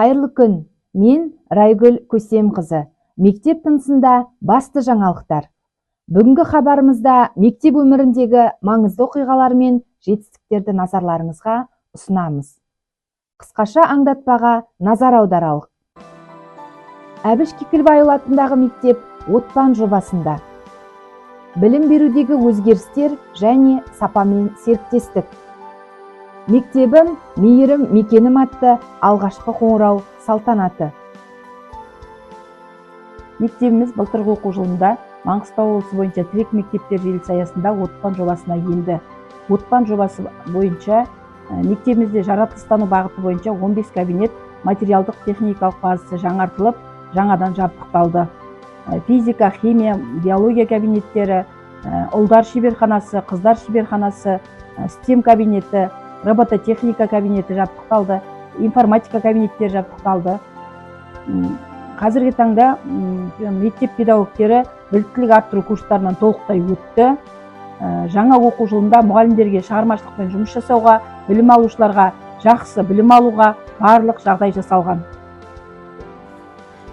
Қайырлы күн! Мен Райгүл Көсемқызы. Мектеп тынысында басты жаңалықтар. Бүгінгі хабарымызда мектеп өміріндегі маңызды оқиғалар мен жетістіктерді назарларыңызға ұсынамыз. Қысқаша аңдатпаға назар аударалық. Әбіш Кекілбайұлы атындағы мектеп Отпан жобасында. Білім берудегі өзгерістер және сапамен серіктестік. Мектебім мейірім мекенім атты алғашқы қоңырау салтанаты. Мектебіміз былтырғы оқу жылында Маңғыстау облысы бойынша тірек мектептер желісі аясында Отпан жобасына енді. Отпан жобасы бойынша мектебімізде жаратылыстану бағыты бойынша 15 кабинет материалдық техникалық базасы жаңартылып, жаңадан жабдықталды. Физика, химия, биология кабинеттері, ұлдар шеберханасы, қыздар шеберханасы, STEM кабинеті, робототехника кабинеті жабдықталды, информатика кабинеттері жабдықталды. Қазіргі таңда мектеп педагогтері біліктілік арттыру курстарынан толықтай өтті. Жаңа оқу жылында мұғалімдерге шығармашылықпен жұмыс жасауға, білім алушыларға жақсы білім алуға барлық жағдай жасалған.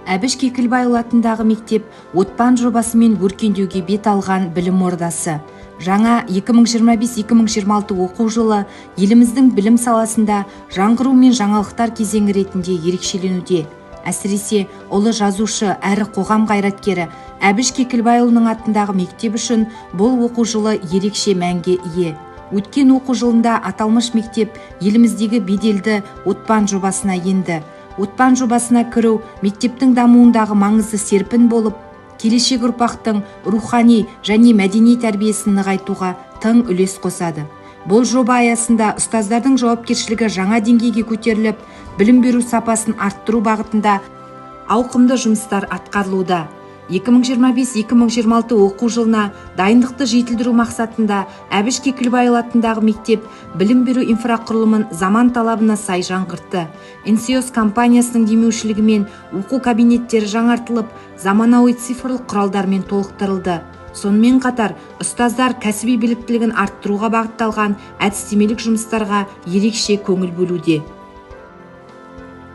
Әбіш Кекілбайұлы атындағы мектеп Отпан жобасымен өркендеуге бет алған білім ордасы. Жаңа 2025-2026 оқу жылы еліміздің білім саласында жаңғыру мен жаңалықтар кезеңі ретінде ерекшеленуде. Әсіресе ұлы жазушы әрі қоғам қайраткері Әбіш Кекілбайұлының атындағы мектеп үшін бұл оқу жылы ерекше мәнге ие. Өткен оқу жылында аталмыш мектеп еліміздегі беделді Отпан жобасына енді. Отпан жобасына кіру мектептің дамуындағы маңызды серпін болып, келешек ұрпақтың рухани және мәдени тәрбиесін нығайтуға тың үлес қосады. Бұл жоба аясында ұстаздардың жауапкершілігі жаңа деңгейге көтеріліп, білім беру сапасын арттыру бағытында ауқымды жұмыстар атқарылуда. 2025-2026 оқу жылына дайындықты жетілдіру мақсатында Әбіш Кекілбайұлы атындағы мектеп білім беру инфрақұрылымын заман талабына сай жаңғыртты. Энсиос компаниясының демеушілігімен оқу кабинеттері жаңартылып, заманауи цифрлық құралдармен толықтырылды. Сонымен қатар ұстаздар кәсіби біліктілігін арттыруға бағытталған әдістемелік жұмыстарға ерекше көңіл бөлуде.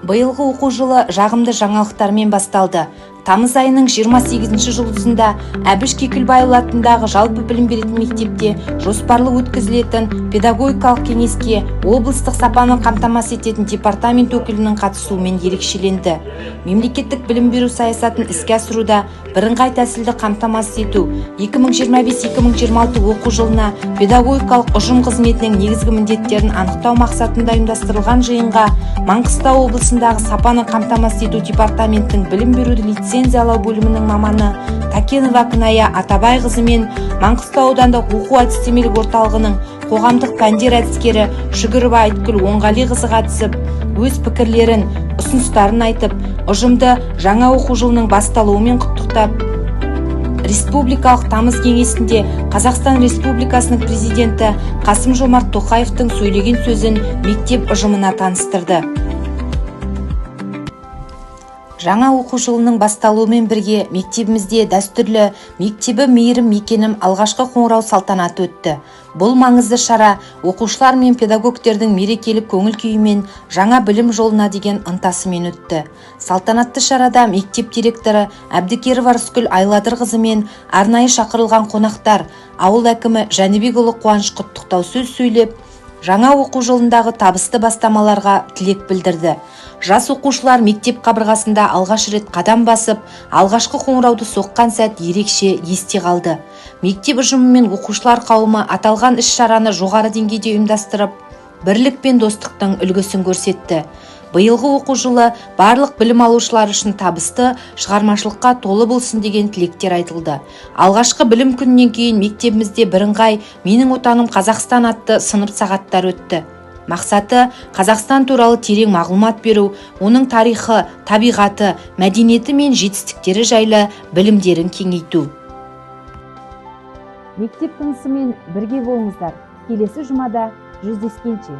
Биылғы оқу жылы жағымды жаңалықтармен басталды. Тамыз айының 28 жұлдызында Әбіш Кекілбайұлы атындағы жалпы білім беретін мектепте жоспарлы өткізілетін педагогикалық кеңеске облыстық сапаны қамтамасыз ететін департамент өкілінің қатысуымен ерекшеленді. Мемлекеттік білім беру саясатын іске асыруда бірыңғай тәсілді қамтамасыз ету, 2025-2026 оқу жылына педагогикалық ұжым қызметінің негізгі міндеттерін анықтау мақсатында ұйымдастырылған жиынға Маңғыстау облысындағы сапаны қамтамасыз ету департаментінің білім беруді лицензиялау бөлімінің маманы Такенова Кіная Атабайқызы мен Маңғыстау аудандық оқу әдістемелік орталығының қоғамдық пәндер әдіскері Шүгірова Айткүл Оңғалиқызы қатысып, өз пікірлерін, ұсыныстарын айтып, ұжымды жаңа оқу жылының басталуымен құттықтап, республикалық тамыз кеңесінде Қазақстан Республикасының президенті Қасым Жомарт Тоқаевтың сөйлеген сөзін мектеп ұжымына таныстырды. Жаңа оқу жылының басталуымен бірге мектебімізде дәстүрлі «Мектебім мейірім мекенім» алғашқы қоңырау салтанаты өтті. Бұл маңызды шара оқушылар мен педагогтердің мерекелік көңіл күйімен, жаңа білім жолына деген ынтасымен өтті. Салтанатты шарада мектеп директоры Әбдікерова Рыскүл Айладырқызы мен арнайы шақырылған қонақтар, ауыл әкімі Жәнібекұлы Қуаныш құттықтау сөз сөйлеп, жаңа оқу жылындағы табысты бастамаларға тілек білдірді. Жас оқушылар мектеп қабырғасында алғаш рет қадам басып, алғашқы қоңырауды соққан сәт ерекше есте қалды. Мектеп ұжымы мен оқушылар қауымы аталған іс-шараны жоғары деңгейде ұйымдастырып, бірлік пен достықтың үлгісін көрсетті. Биылғы оқу жылы барлық білім алушылар үшін табысты, шығармашылыққа толы болсын деген тілектер айтылды. Алғашқы білім күнінен кейін мектебімізде бірыңғай «Менің отаным Қазақстан» атты сынып сағаттар өтті. Мақсаты – Қазақстан туралы терең мағлұмат беру, оның тарихы, табиғаты, мәдениеті мен жетістіктері жайлы білімдерін кеңейту. Мектеп тынысымен бірге болыңыздар. Келесі жұмада жүздескенше!